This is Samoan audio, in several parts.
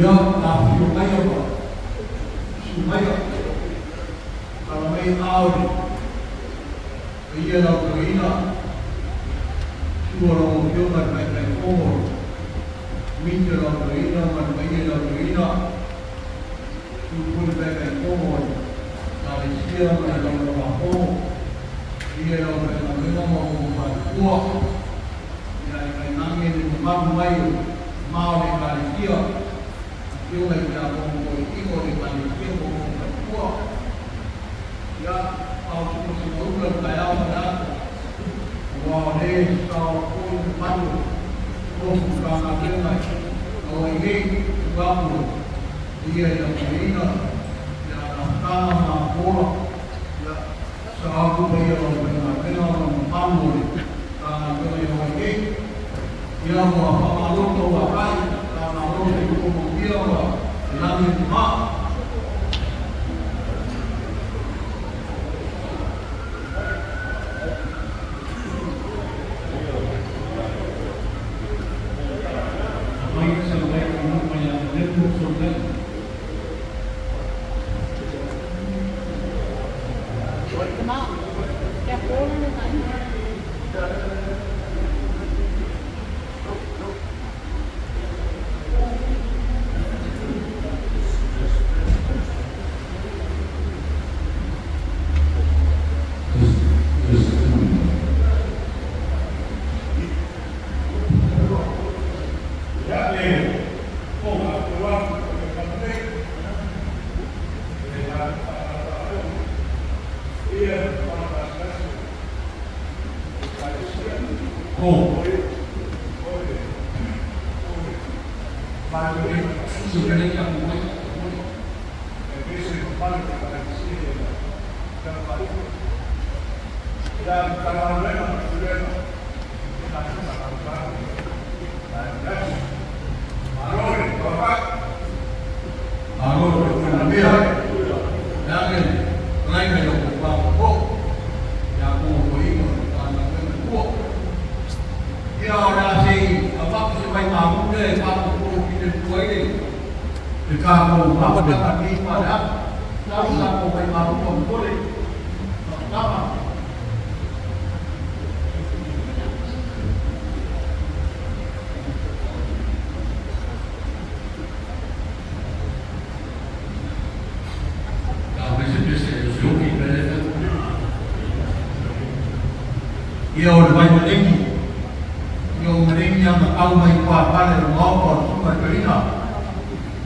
Ia, afifio maia ma susu maia, tala mai aao i le paia o le Au Toeaina, susu o lau Afioga i le Taitaifono o le Komiti o le Au Toeaina ma le paia i le Au Toeaina, susu foi le Taitaifono o le Ekalesia ma le Laulau-a-Fono, paia i le aufaigaluega ma upu faatutua, ia ae tainane le mamalu mai o ma o le Ekalesia, afioga i tiakono toeaina o le Ekalesia ma upu faatutua, ia faaoso ma sina ula i le taeao ma le aso, aua o lea e sao foi le mamalu o tofu Matagaluega i Hawaii nei, tulaga ia i lau toeaina, ia Anafataga ma Apola, ia sao atu paia o lau faigaluega ma le mamalu o le Matagaluega i Hawaii nei. Ia ua faamalo tauatai, faamalo soifua manuia ma le lagi e mama. Aumai sau ai i luma ia Lepu Solomai. Ia e o atu atu o le kalei e la ia whakatasi Ekalesia Oh, oi oi oi mai Sukelei aku mai. E pese mamalu o Ekalesia e tala ia Matagaluega ma Pulega e tatou faatauta ai Malo le papai. Malo le manuia. Leaga le fetalaiga i lau tofa ia ko o le Matagaluega tua. Ia o le a se i avatu se vaimalu lea e faaputu i le tua i le tatou mafutaga nei ma le aso. Sau tatou vaimalu faamolemole mafutaga. Ia pese pese o se oki pele. Ia o le vai malegi, ia o malegi a matau mai tuafale o le maota o le susuga i le toeaina.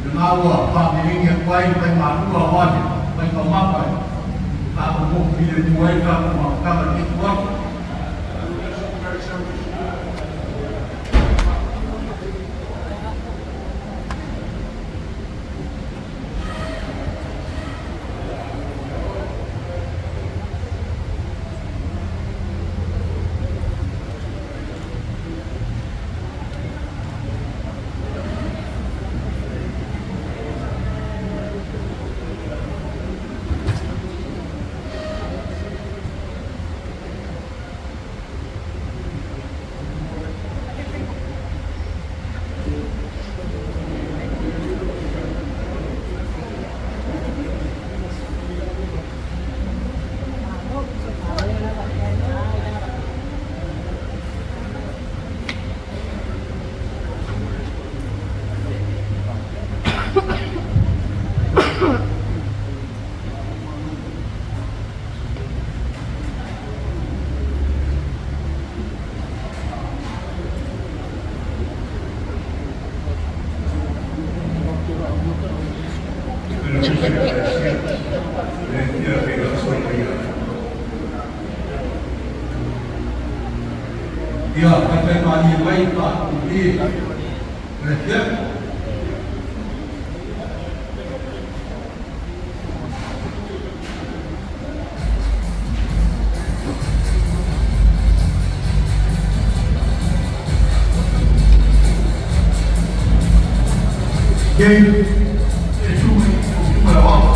Lena ua faamelegi atu ai le vaimalua aua se vaitaumafa e tatou motu filemu ai le tatou mafutaga i lenei ituaso. Ia, faifaimalie mai ma i le afiafi. Game, e su mai o la waka.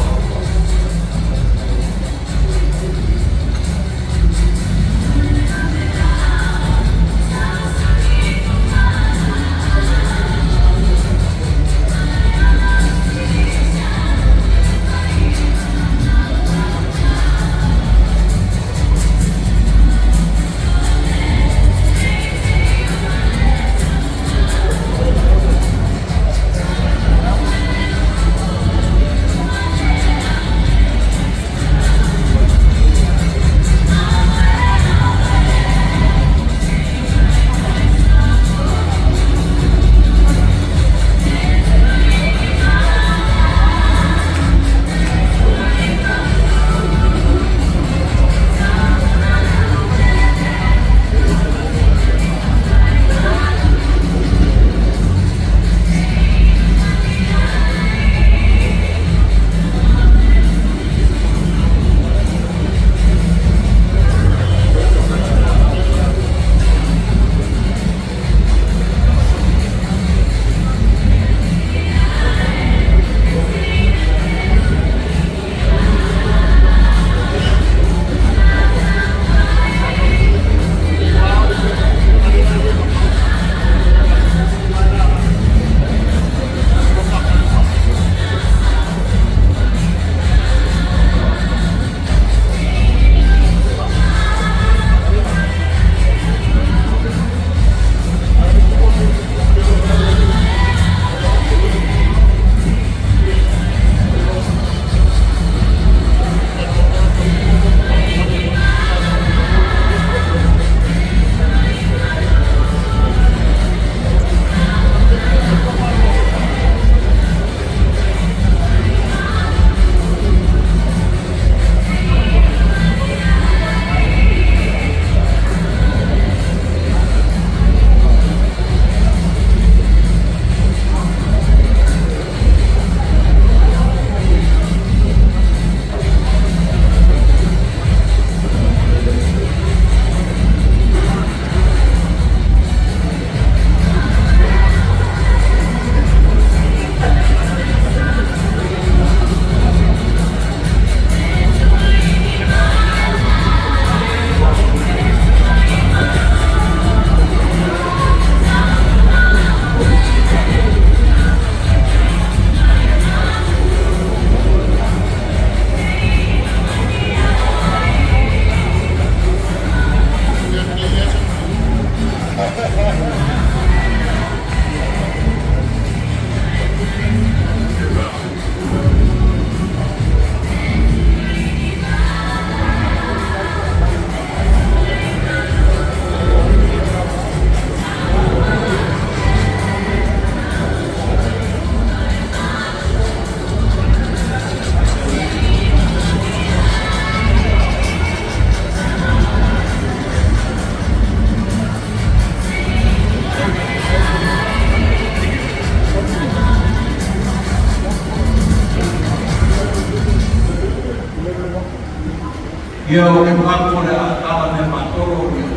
Ia o ke manatu o le a tala mea faatolo ia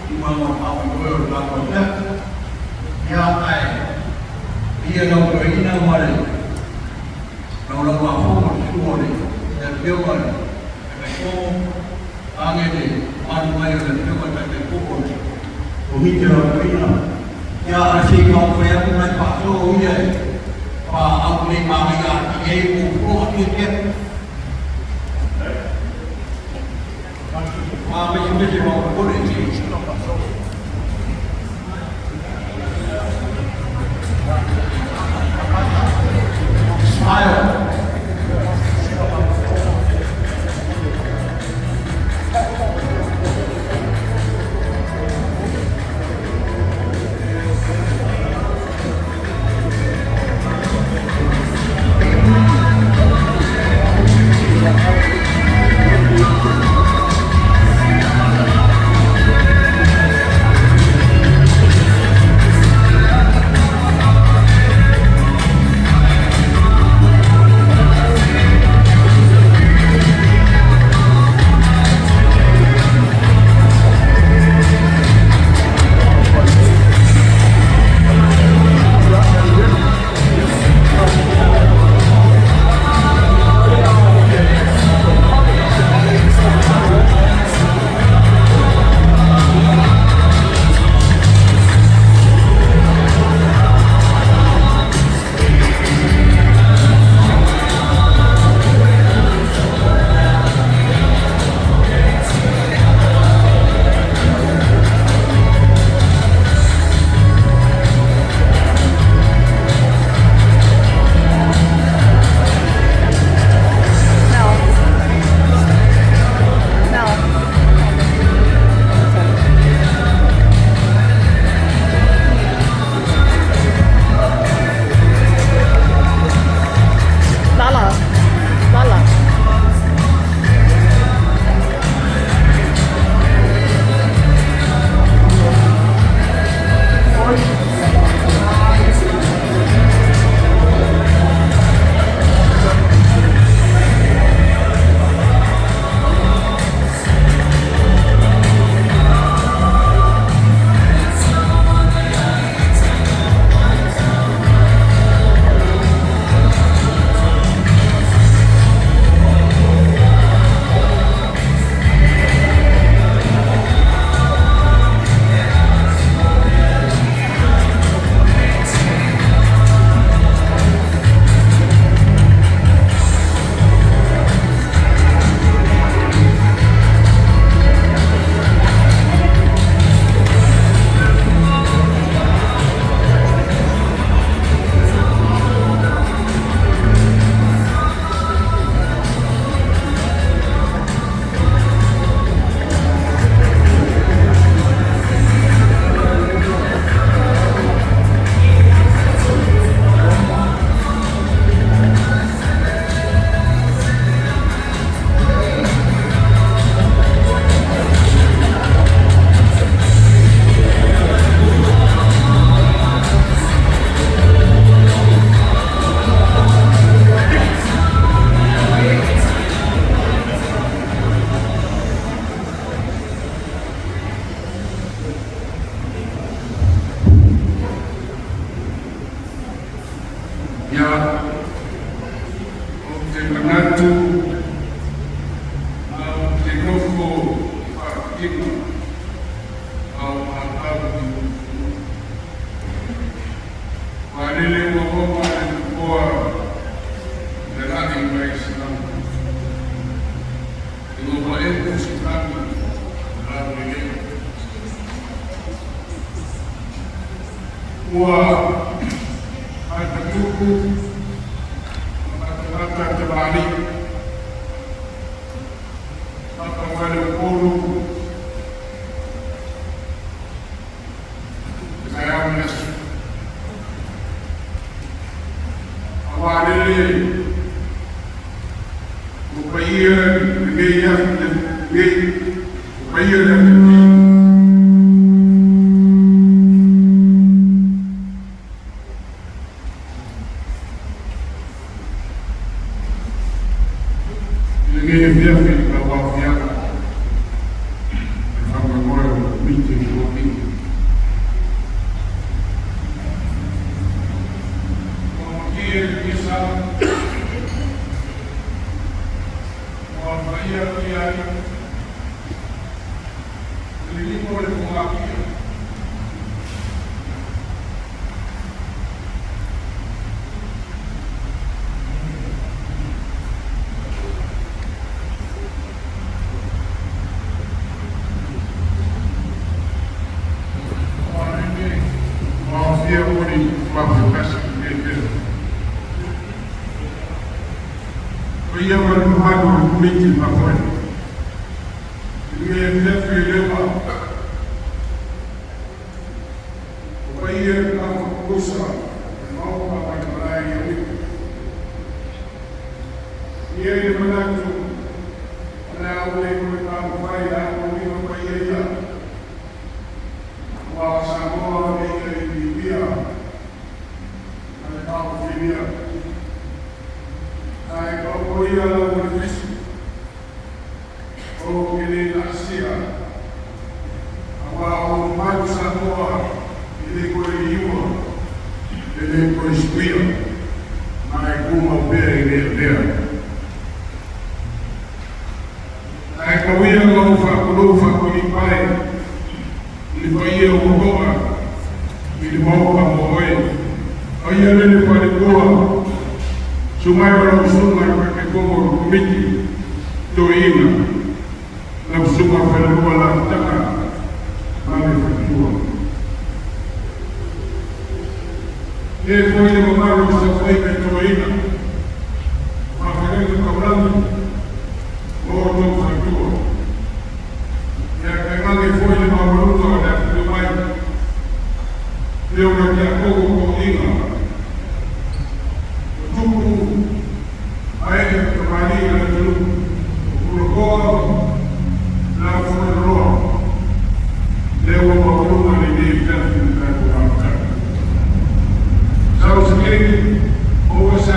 tulaga o faamoemoe o le tatou mea. Ia ae ia lau toeaina ma le laulauafono le susuga o le Afioga i le Taitaifono, age le mamalu mai o le Afioga i le Taitaifono o le Komiti o lau toeaina. Ia ae se i taumafai atu nai faasoo ia e faaautelei manaia atili ai fuafuaga tiatia. Ma mese faamolemole. Smile. No. No. Lala. Lala. Ia, ou te manatu ma ou te nofo i faafitiga a o matau i fuafua. Aua lele ua oma le nofoa i lala'i mai Simaga. Ua paepu sitagi o laulelei. Ua matatupu ma matamata tamalii. Papa faleupolu le taeao ma le aso. Aua lele ua paia lenei aso lenei, ua paia le aso nei. Lenei afiafi i lau aafiaga le faamoemoe o le Komiti o Tofika. Ua matie le tiasa ua alofa'ia ai le liligo o le fogatia. Ua aofia moli mafutasi i o ia ma le mamalu o le Komiti Faafoe. I lenei afiafi lea o paia e tafapusa le maota mai malae i alii. Ia i le manatu o le a ou le toe taumafai e apoina paia ia. Ua Samoa le ia i Libia ma le taofilia. Ae taoto ia lau o le fisi o ke le laasia auā o mamalu Samoa e lē toe liua, e lē toe suia, ma e tumau pea i le avea. Ae tau ia ina ou faatulou faatolipae i le paia ua to'a i le Maota mo oe. Paia lele faletua, susu mai o lau susuga i le Taitaifono o le Komiti Toeaina, lau susuga Falelua Lafitaga ma le faletua. E foi le mamalu o saofaiga i toeaina, faafeagaiga taulagi o outou faletua. Ia tainane foi le maualuga o le afifio mai leo na tiakono toeaina, o tupu ma ee o tamalii o le atunuu, o pulekoa le aufueloloa lea ua maualuga lenei afiafi i le tatou amataga. Sau se taimi, maua se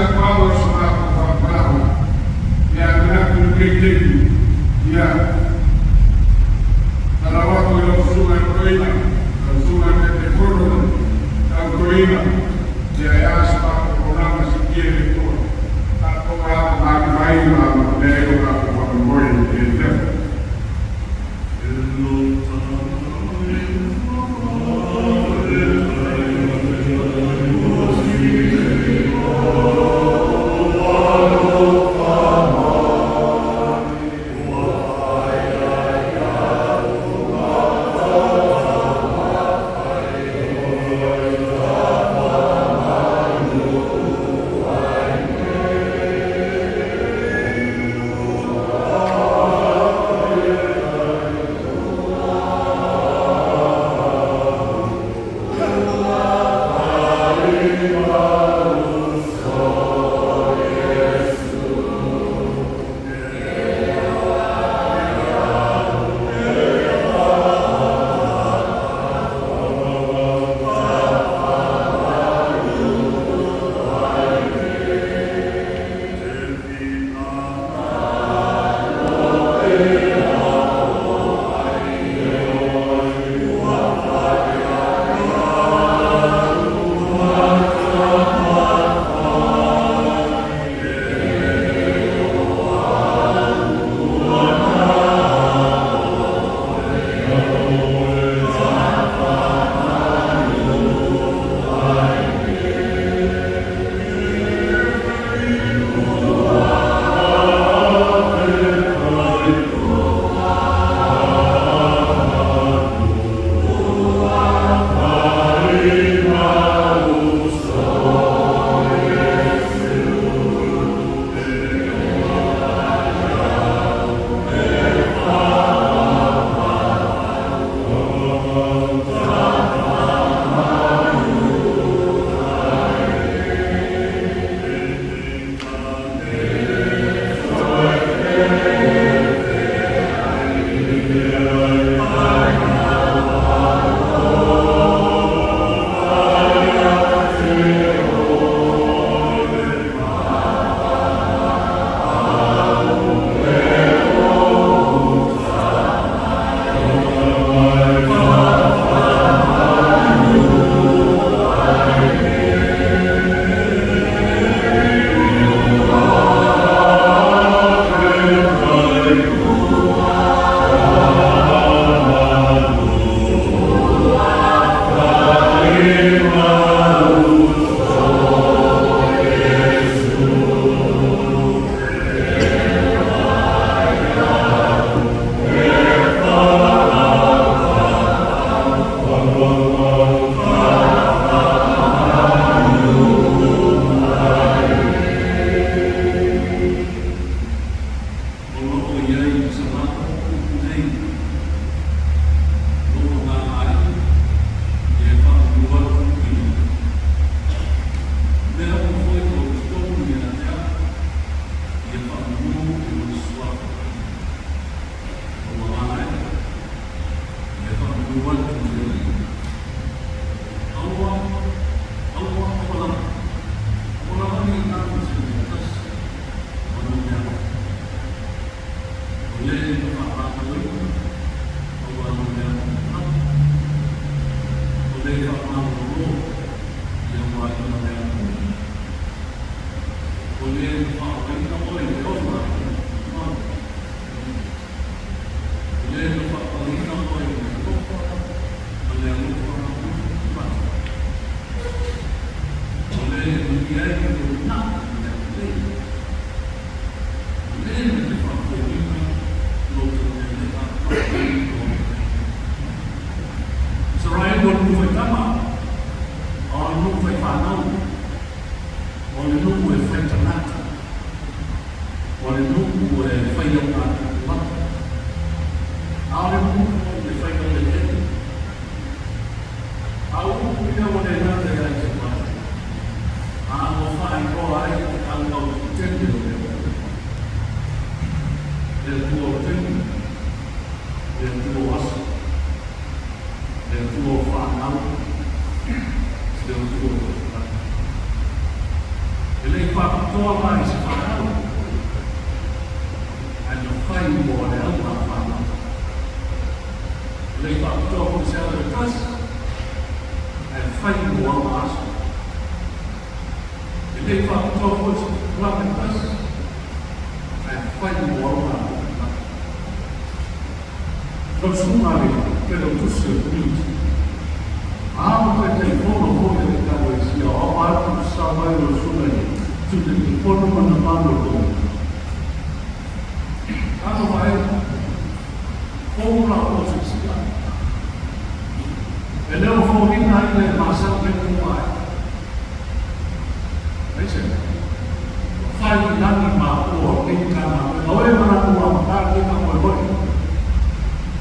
le nuu e faia ma a o le nuu e faia le ele. A upu ia ua le gata ia Isaraele, a ua faailoa ai le tautau tele o le Atua. Le Atua o taimi, le Atua o aso, le Atua o fanau, le Atua o tofulagi. E le i faapitoa la i se fanau, ae na fai mo le auga fanau. E le i faapitoa foi se aso e tasi, ae fai mo auga aso. E le i faapitoa foi se tupulaga e tasi, ae fai mo auga tupulaga. Lau susuga le Failautusi o le Komiti, a o Taitaifono foi o le Ekalesia o ao atu sao ai lau susuga i le Sui Taitaifono ma le mamalu o le Komiti. Talofa e, fou la outou silasila. E le o foliga ai le masani ai tua ai. Aise, ua fai i lagi mapua o lenei Matagaluega o e manatu amata lenei faamoemoe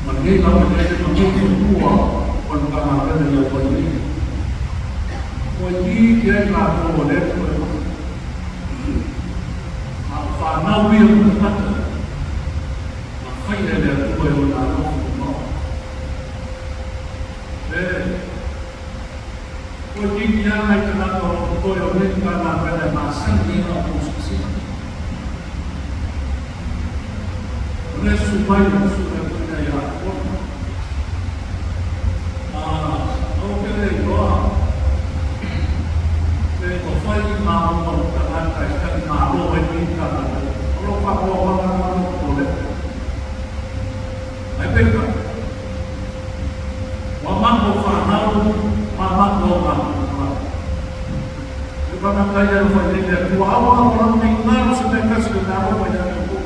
ma lenei laueleele ma lenei fanua o le Matagaluega i Hawaii nei. Ua itiiti ai latou o lea toe A o fanau ia o tagata na faia e le Atua i Lona alofa mamao. E, ua itiiti lava nai tagata o lo o totoe o nei Matagaluega e masani ai la outou silasila. O lea susu mai o le Susuga Tuina ia Apolo. A, ou te le iloa pe mafai ma ona o tagata e talimalo ai nei Matagaluega. O lo o faamoamoaga lava lou popolega. Ae peitai, ua matou fanau ma matou augamalama. E tagata ia e fai nei le Atua, aua aua lava nei galo se mea tasi o le alofa ia te outou.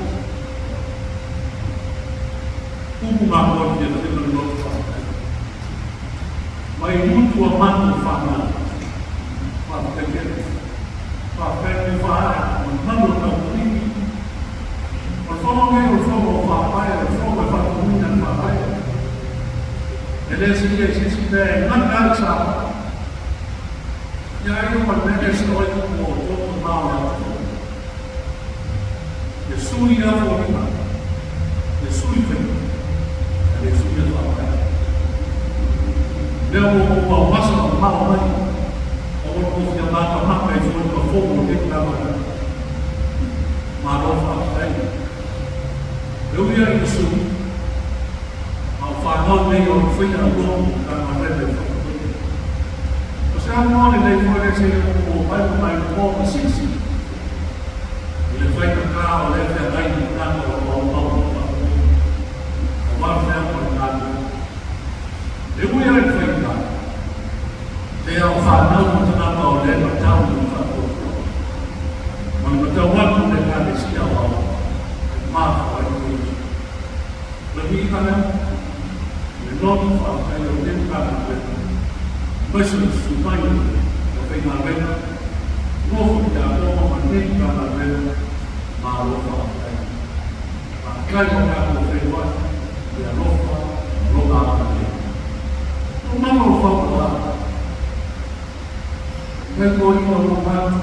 Tumu matou i le fiafia ma le loto faafetai. Mai mutu a matou fanau. Faafetai tele. Faafetai mo faaea ma le malu o le taupuligi. O le fono lenei o le fono o Faavae, o le fono e faatumuina le Faavae. E le silia i se isi mea e gata ai Samoa. Ia ai o ma le mea lea se oi kupu o outou ma mao le atunuu. Ia sui ia foliga, ia sui faiga, ae le sui ia Faavae. Lea ua ou aumasa ma mao mai, aua le tou fia matamata i foliga fou o lenei Matagaluega. Malo faafetai. E ui lava i le sui, a o fanau nei o le faia aloa o Matagaluega i Faatotoga. O se avanoa lelei foi lea seia oo mai ma mai moa ma silisili i le faigata o lea feagai ma tagata o lo o aumau i Faatotoga aua le feau o le galuega. E ui lava i le faigata, te ao fanau ma tagata o lea matau i le faatuatua ma le matau atu i le Ekalesia aoao e mafua ai nei aso. O le viiga lea, o le loto faafetai o lenei Matagaluega, aemaise o le susu mai o le aufaigaluega, nofo i Aoga ma lenei Matagaluega, malo faafetai. Faafetai mo tatou feiloai, le alofa ma lona agalelei. Ua mana o fautuaga, nai toeaiina o lou atu,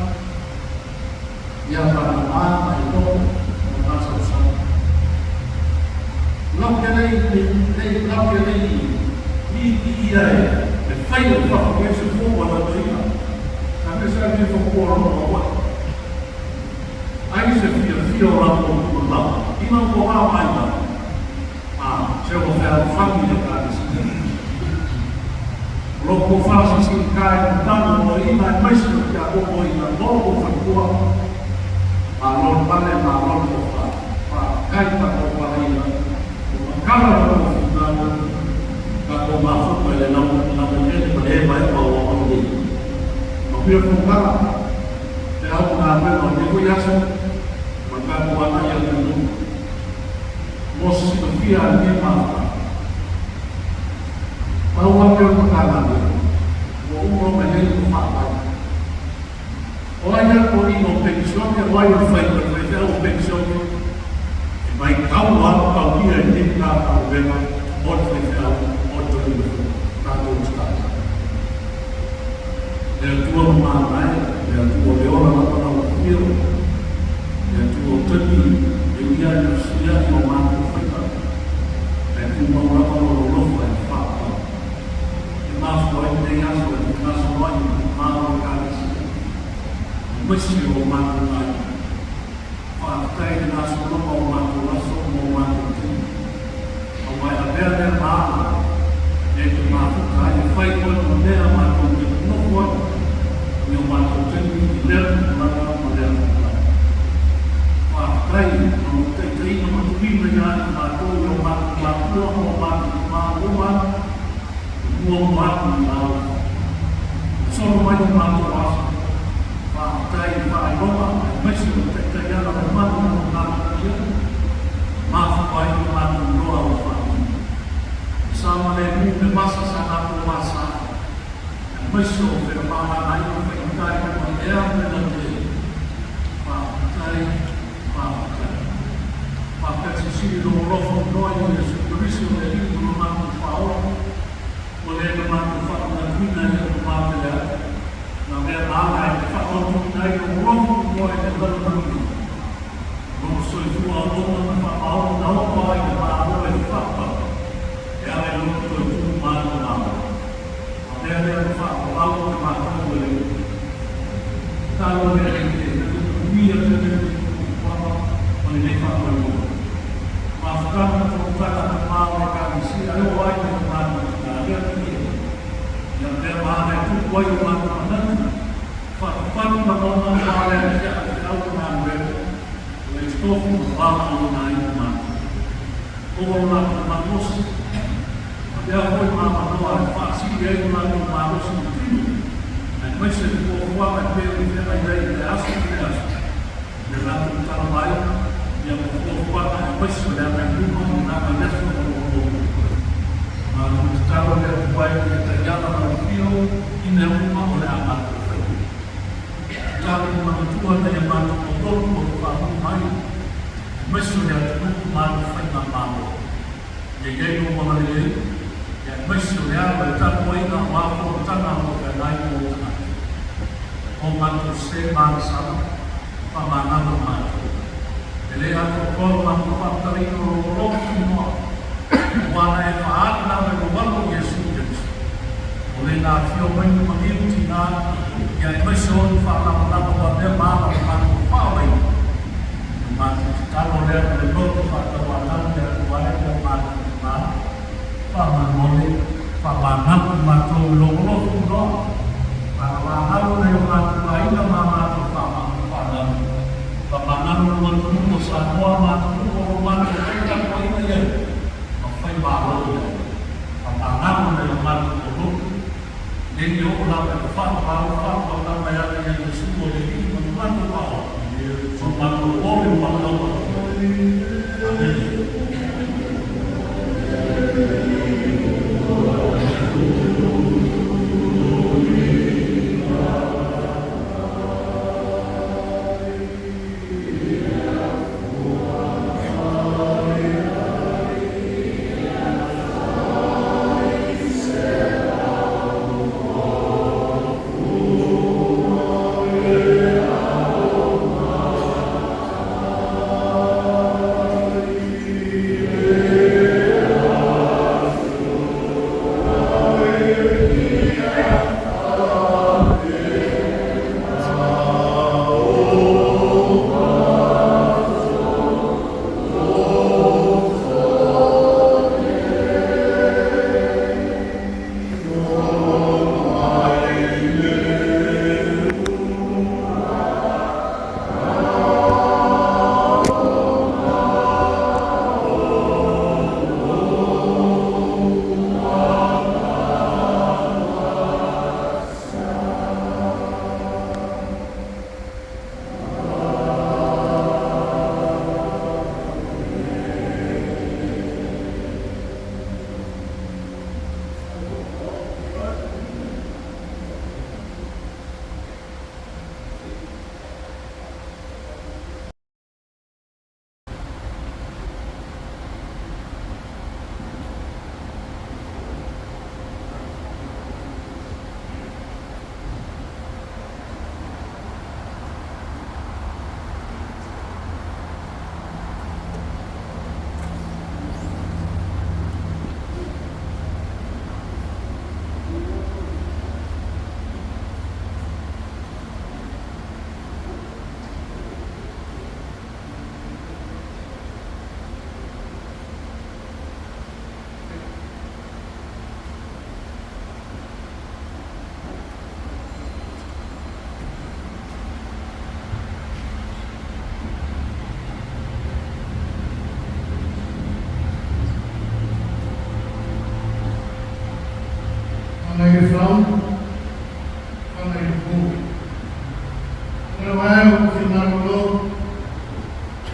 ia Panama ma Etopo ma masalasala. Lau ke lei lei lau ke lei i i ia e e fai o fafo ke se fo wa la toeaiina. Ka me sa ke fo ko ro ma wa. Ai se fia fia o latou tulaga ina ua va mai la a se ua fealofani le Ekalesia. O lo tou faasisigika e matau o toeaiina aemaise o tiakopo ina logo faletua, malo le pale malo le tofa, faafetai tatou paleia ua matala la tou finagalo, tatou mafuta i le laueleele ma le emaema ua aumai nei. Manuia le fonotaga, feau ma galuega o lenei foi aso ma le tatou agai atu i luma. Mo se silafia a lenei mafuaaga, pau lava lea o le Matagaluega ua uma ona i ai lona faavae. O ai lava toeaiina o penisione, o ai o le faiva i le faifeau o penisione, Mai tau alu taulia i lenei Matagaluega o le faifeau o le toeaina foi. Tatou tatalo. Le Atua mamana e, le Atua o le ola lava lau afio, le Atua o taimi e ui ai le fesuiai o matou faiva, ae tumau lava lou alofa i le faapaau. E mafua ai lenei aso e gasolo ai i le ma o Ekalesia, aemaise o matou aiga. Faafetai i le gasologa o matou aso ma o matou taimi, aua e avea lea ma ala e te mafuta ai e fai oe ma mea matou te nonofo ai i o matou taimi i lea tupulaga ma lea tupulaga. Faafetai ona ua taitaiina ma tuuina ia i matou i o matou matua ma o matou tama ua uma atu i muamua atu i lau solo mai o matou aso. Faafetai i le faailoga aemaise o le taitai ala mamalu o lo matou paia, mafua ai lo matou iloa ua faatino. E saogalemu le vasa sa matou asa aemaise o felamaganaina faigata i luga ea ma le lautele. Faafetai, faafetai. Faapea silisili lou alofa noa ia Iesu Keriso le Alii ma lo matou Faaola, ua le na matou faamanatuina i le mapele atu, na mea maala e te faamautuina ai lou alofa moa i le lalolagi nei. Lou soifua auauna na faamaoni na oo ai le Malo e faapau, e ala i lona toe tu manumalo. A mea lea na faapapau te matou e le Tatalo le Alii e na te manuia tele lenei fuafuaga ma lenei faamoemoe. Mafutaga ma fonotaga a tama o le Ekalesia e oo ai le matou tina lea paia. Ia mea maala e tupu ai o matou manatu, faatupanu lagona aua le atiae o feau ma galuega, o le tofu ma valaauina ai le matou. Maua lo latou malosi, avea foi ma avanoa e faasili ai lo latou malosi i le tino, aemaise le fuafuaga e pei ona feagai ai i lea aso ma lea aso, i le latou tala mai, ia ma fuafuaga aemaise o le agai i luma i na vaiaso o lo o totoe. Matou tatalo le Atua e ia taiala lau afio i mea uma o le a matou faia. Tatalo i manatua nai a matou tautogu o lo o faamumu mai, aemaise o le atunuu ma ana faiga Malo. Ia i ai lou agalelei, ia aemaise o le alo e tapuaiga aua fonotaga o lo o feagai ma ou tagata. O matou se malasala, faamagalo matou. E le atoatoa lo matou faamatalaina o lou alofa tunoa, aua na e faaali lava i lou Alo Iesu Keriso. O le na afio mai ma maliu tina, ia aemaise o ni faalamalama ua mea ma ala o matou faaolaina. O matou tatalo lea ma le loto faatauanau le Atua e o matou tama, faamolemole, faamanatu matou i lou alofa tunoa, faalalanau nai o matou aiga ma a matou faanau, faamanatu lo atunuu o Samoa ma atunuu o lo matou faitapuaiga i ai, ma fai malo i ai. Faamanatu nai o matou tauloto, Nei e oo lava i le faapaau faapautama e ala ia Iesu o le Alii ma le matou Aoao, ma matou ole ma lau Afioga. Amene. fau, fanga i ku. Ora vai o ku marolo,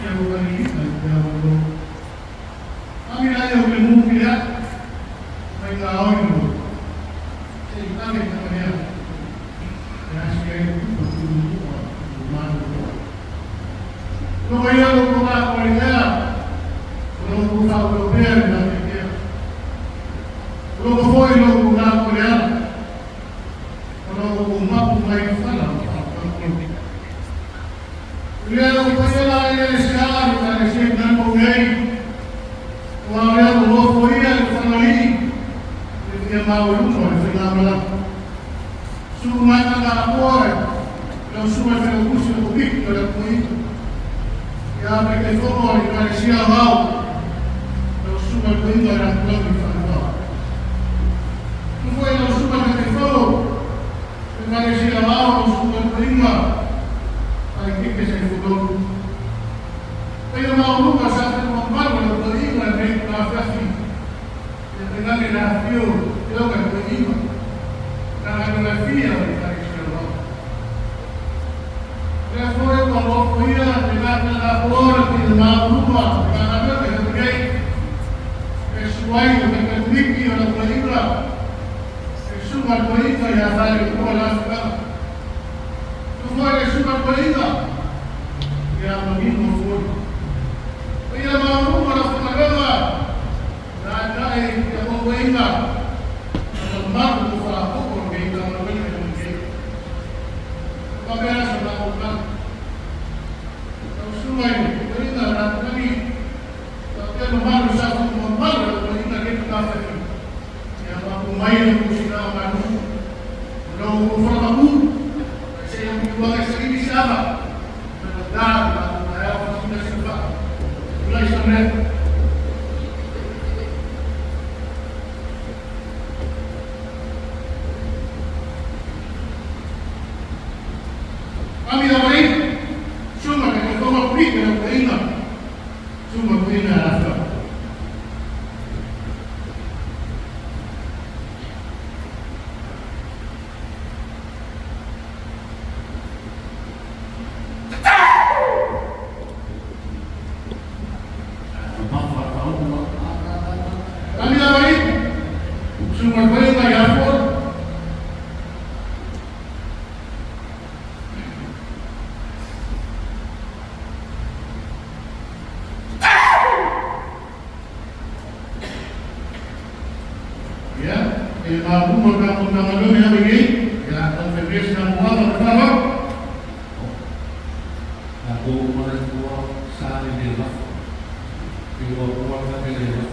e o kani i te alo. Ami lai o ke mu pia, mai ka oi no. Se i tange ka mea. E asi ai ku ku ku ku marolo. No ia lo ko ka ko ia. No ku ka ko pea na te kea. No ko foi lo ku ka ko ia. No ko mapu mai fala. Ia lo ko ia la ia le sia la le sia na ko nei. O a ia lo fo ia le fala i. Le fia mau lu mo le fia mala. Su mai na ko. Lo su mai fe lo ku ko pi ko la ko i. Ia me ke fogo le ka sia vau. Lo su mai ko i la ko mi fa no. Tu foi lo su mai ke fogo. Le ka sia vau lo su mai ko i ma. Ai que que se fogo. Pero mau lu ka sa te mo mal lo ko i la ne ka fa fi. Le ka le la fio, lo ka ko i ma. La la fia le ka sia vau. Le foi con lo ia de la la por de la ruma la la que que que suai que que miki o la película que suma película ya sale por la tu foi que suma película ya lo mismo foi ia la ruma la la la la que con película la marco fa poco que la la que Papel sa mga Sumay, ito na kami, pero malo sa akong malo, ito na kita ka Ya makumay ko sila manu. No forma ku, kasi yung iba sa ini sama. Nagda, kaya ko sila sila. Wala isang net. Kami na rin, suma kaya ko mapit na kainga. Suma ko ina asa. Kami na rin, suma ko ina yapon. Ya, aku mengundang dulu ya begini. Ya, konferensi yang mau bersama. Aku mulai tua sari di laf, di luar kami di laf.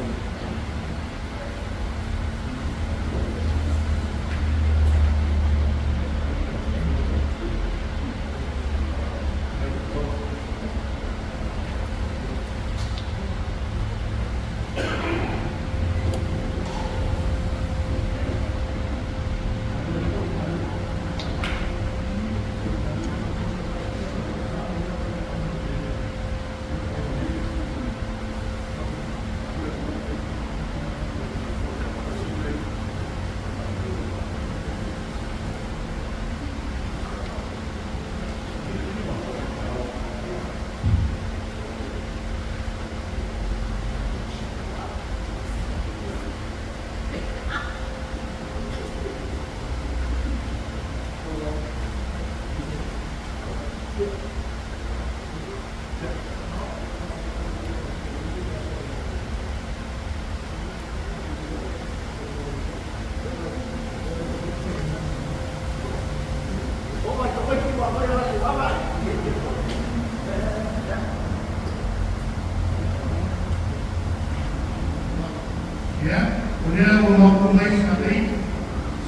Ya, kemudian mau mulai sekali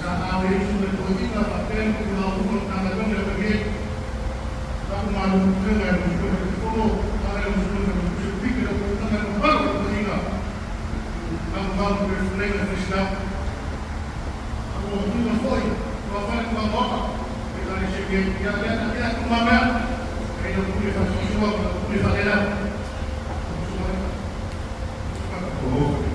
sa awal sudah berita papel mau tanggal berapa pergi aku malu dengan musuh kalau musuh musuh pikir aku tanggal berapa berita aku mau berflame Islam aku mau foi mau mau mau kita ni ya ya ya aku mau kayo kuli fa siswa kuli fa kela. Oh.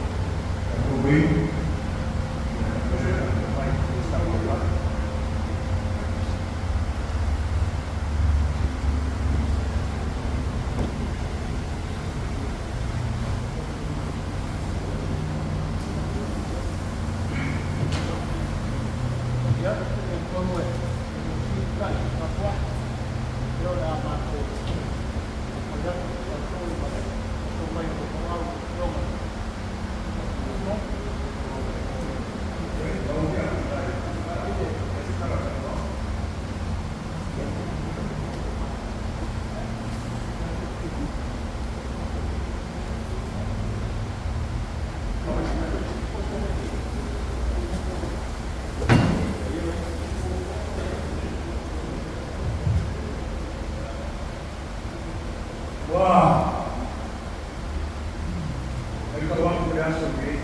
Ua matau atu i le aso lenei,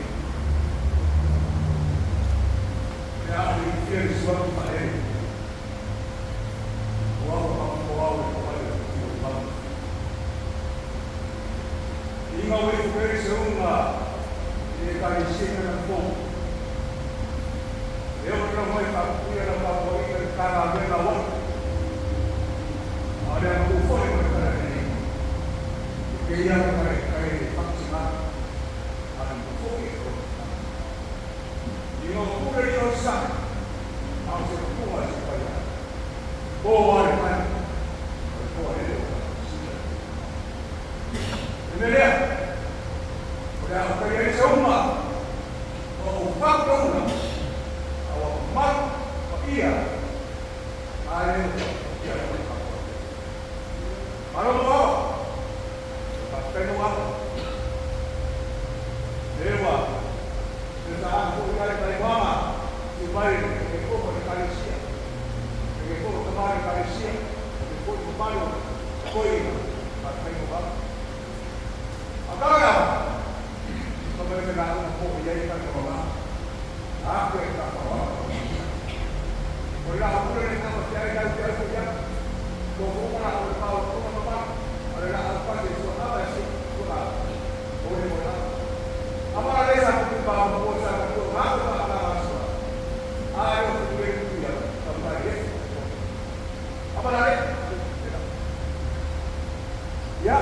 pe a o le ifia i le suafu faaele, aua ua faafofoao e tomai o le Atua i mau. Iga ua ifo pea i seuga i le Ekalesia i lana fou. E oo lau mai faapupuia lau tapuaiga i le Matagaluega auala, a o le aganuu foi o le tala lenei, e pei lava ona e faamasina, a o le foi e toatasi. Iga o pule i o sae, a o se pupuga i se paia. Po a le mai, o le toa lele o faamasina. Le mea lea, o le a ou talia ai se uma, ma ou faapauna, a ua mamalu paia, a le o ia le faapua. Malo mo ao, faafetai mo ao. Le ua, le taanga foi ai tai mama, i mai e koko le kalesia. E koko tamari kalesia, e koko mamalu, koi, faafetai mo ao. Akala ia, ka mele me la una po ia i ka ka a ke ka pa wa. O la pule le ka te ai lau te ai ia. Ko ko na o le pau ko na pa. O le la pa se so aba se ko la. O le mo la. Amara le sa ku pa mo sa ka ko ma ko pa na so. A yo ku le ku ia ka pa ye. Amara le. Ya.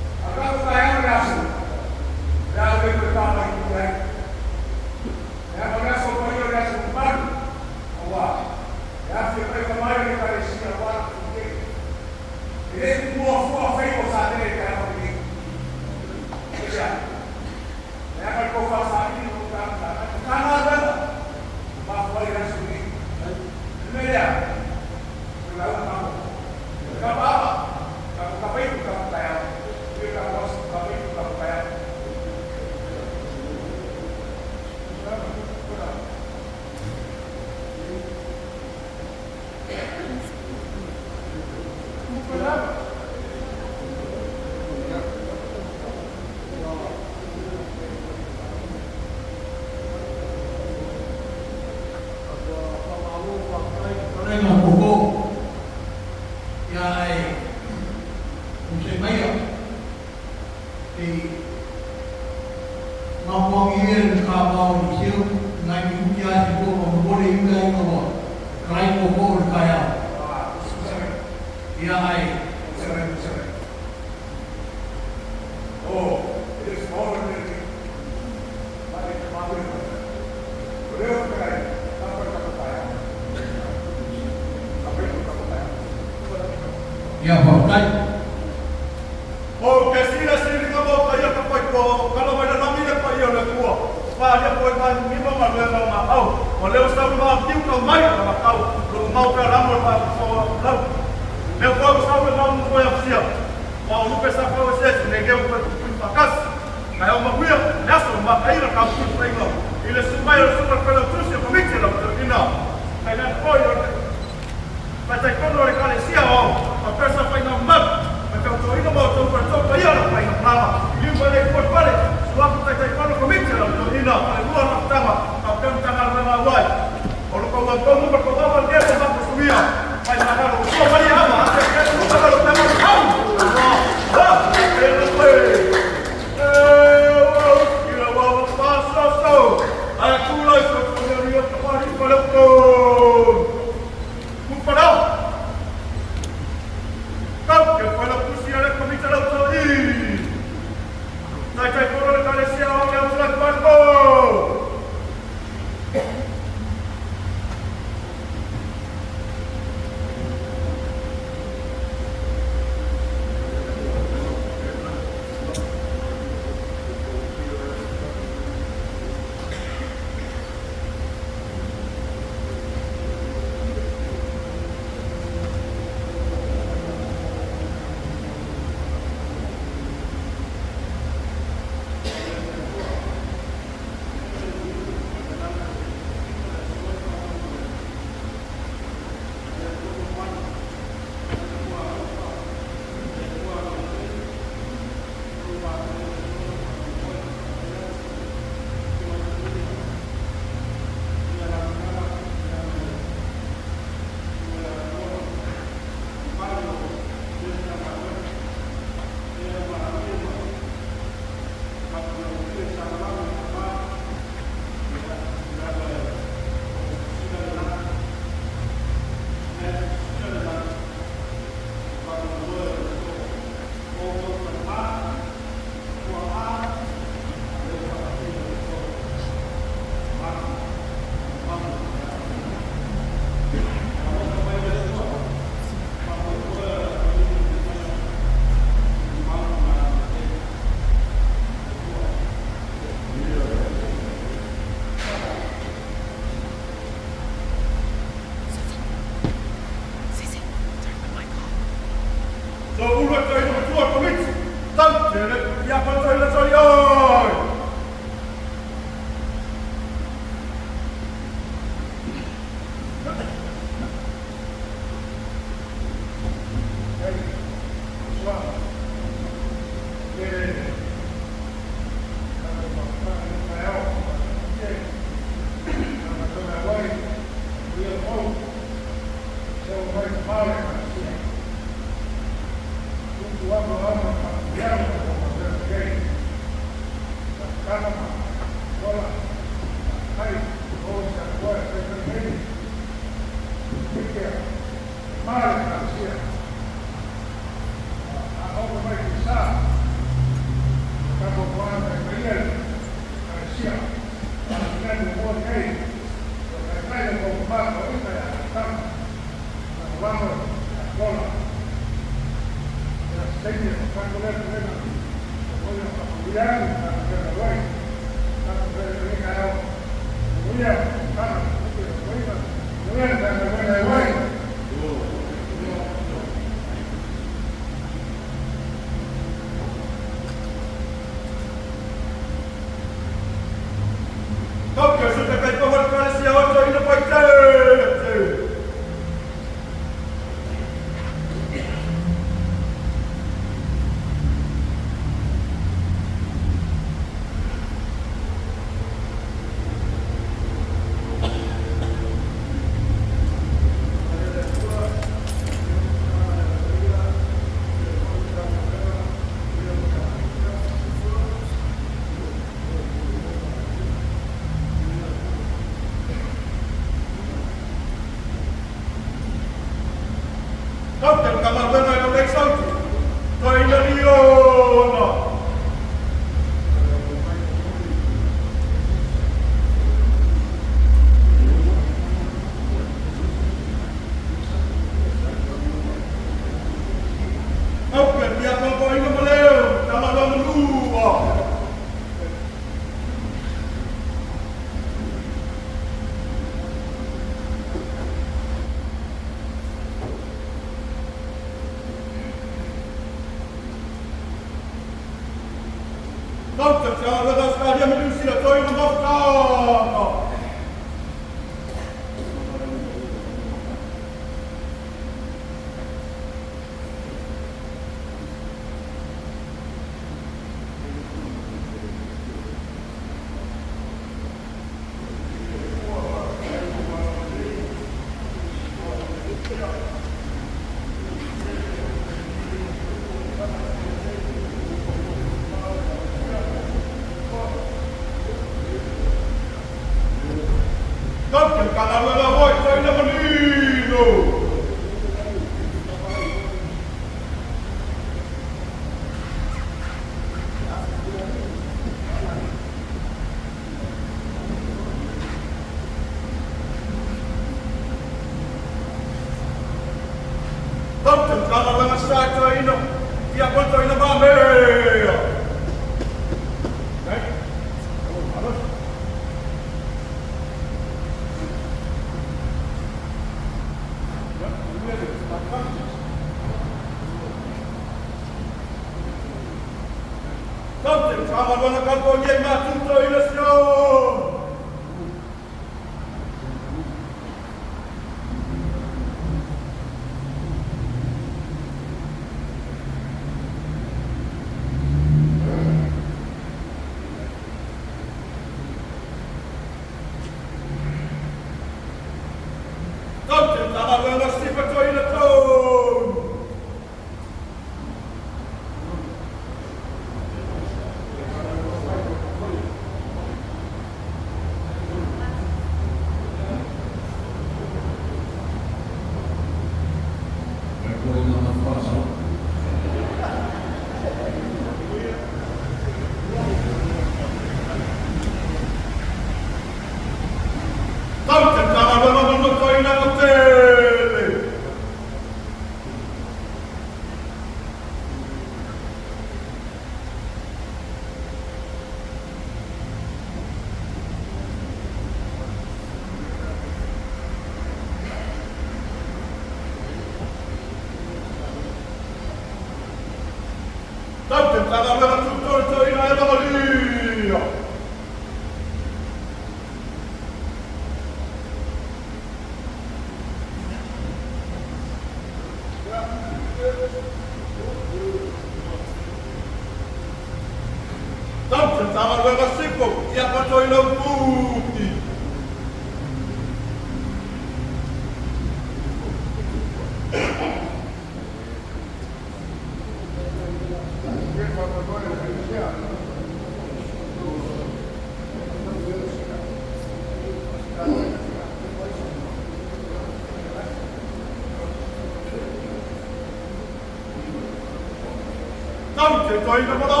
Tau te toi na mala.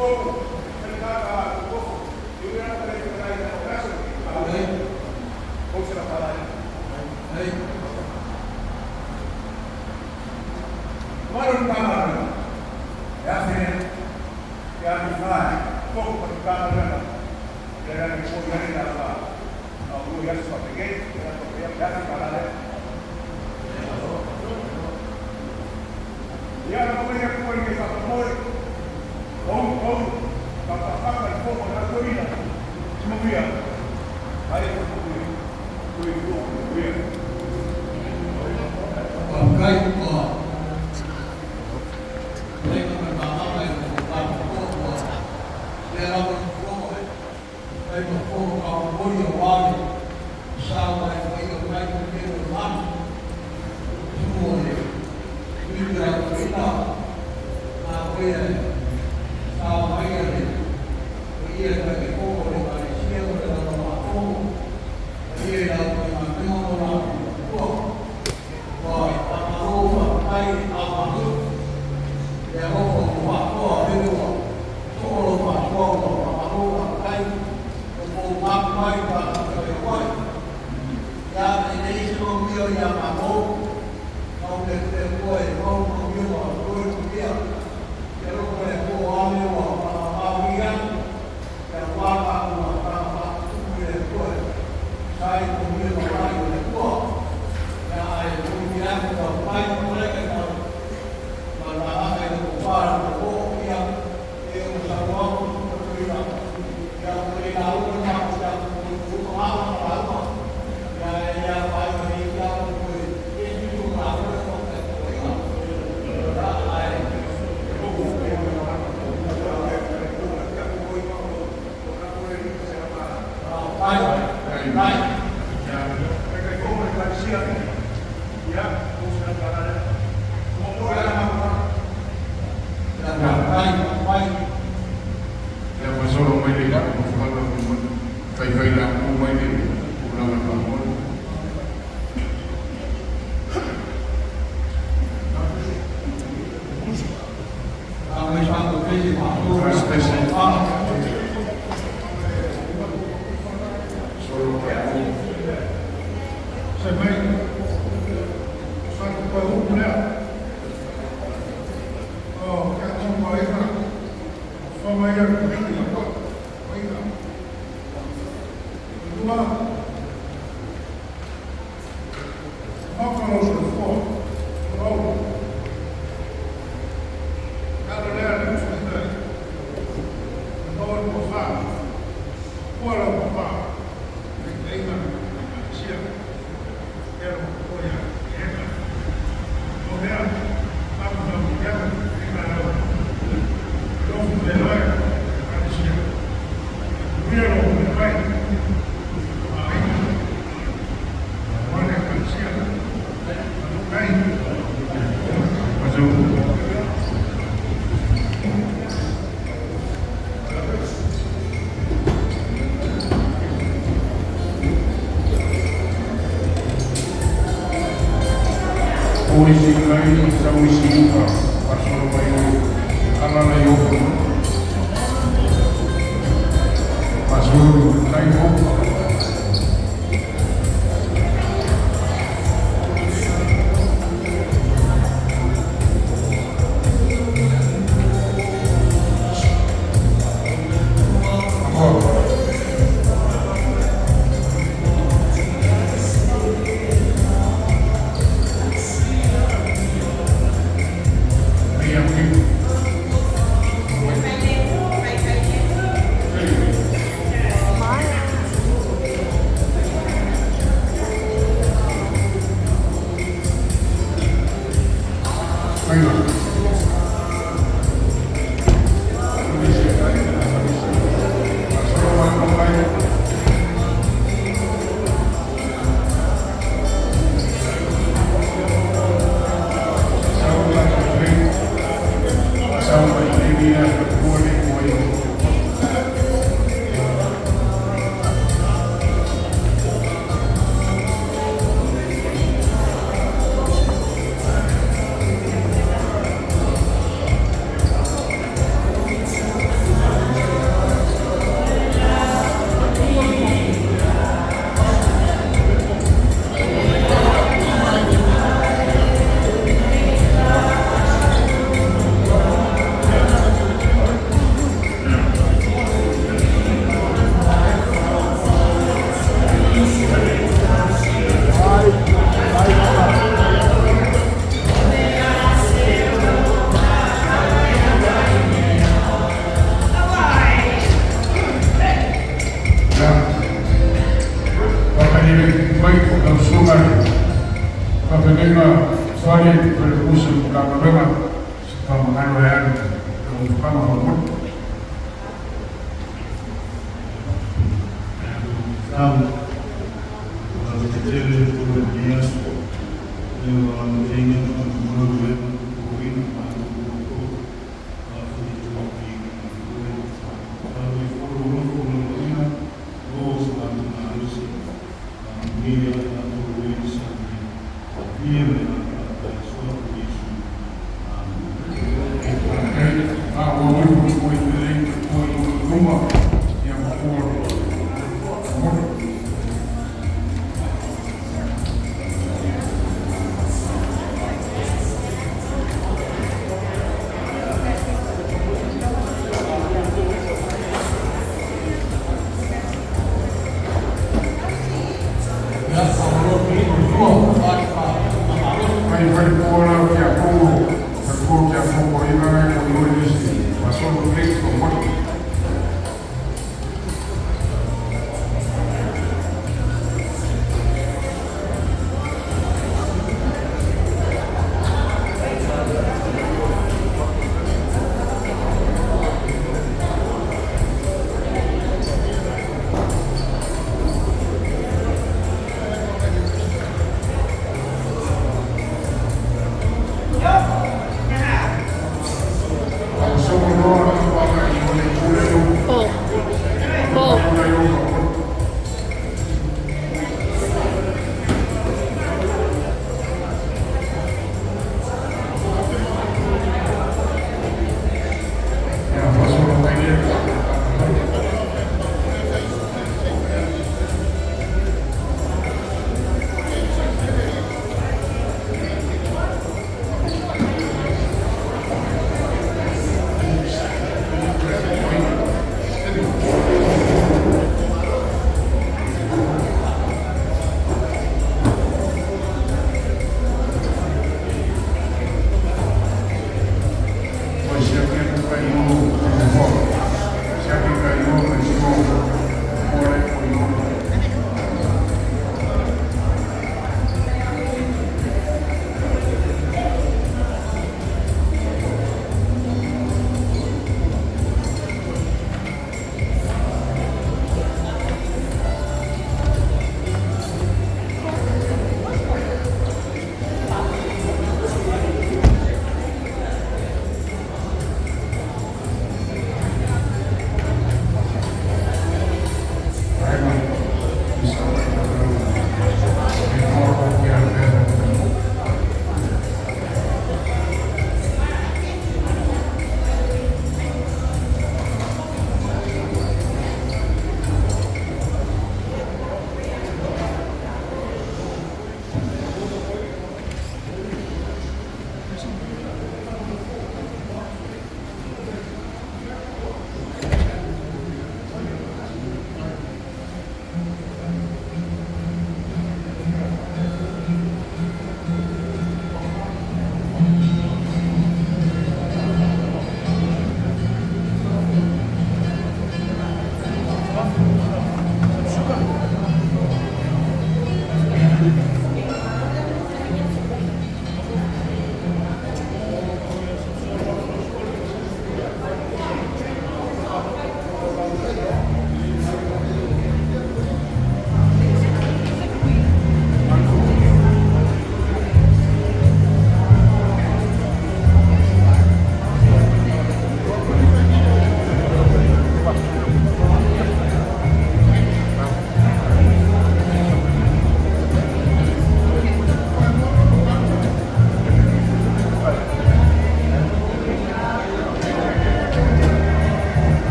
Oh, Fetalaiga Soali Failautusi o le Matagaluega, se faamagalo ai ale lau mofotaga faamolemole. Tau, tele o le aso, e o aoteina o molu e o ina ma o a fui tu i ue. Tau i foro lofo lo ina, o sa tu na lusi, a munia a tu ue sa ni, ia me a a soa ku Isu. Amen. A ua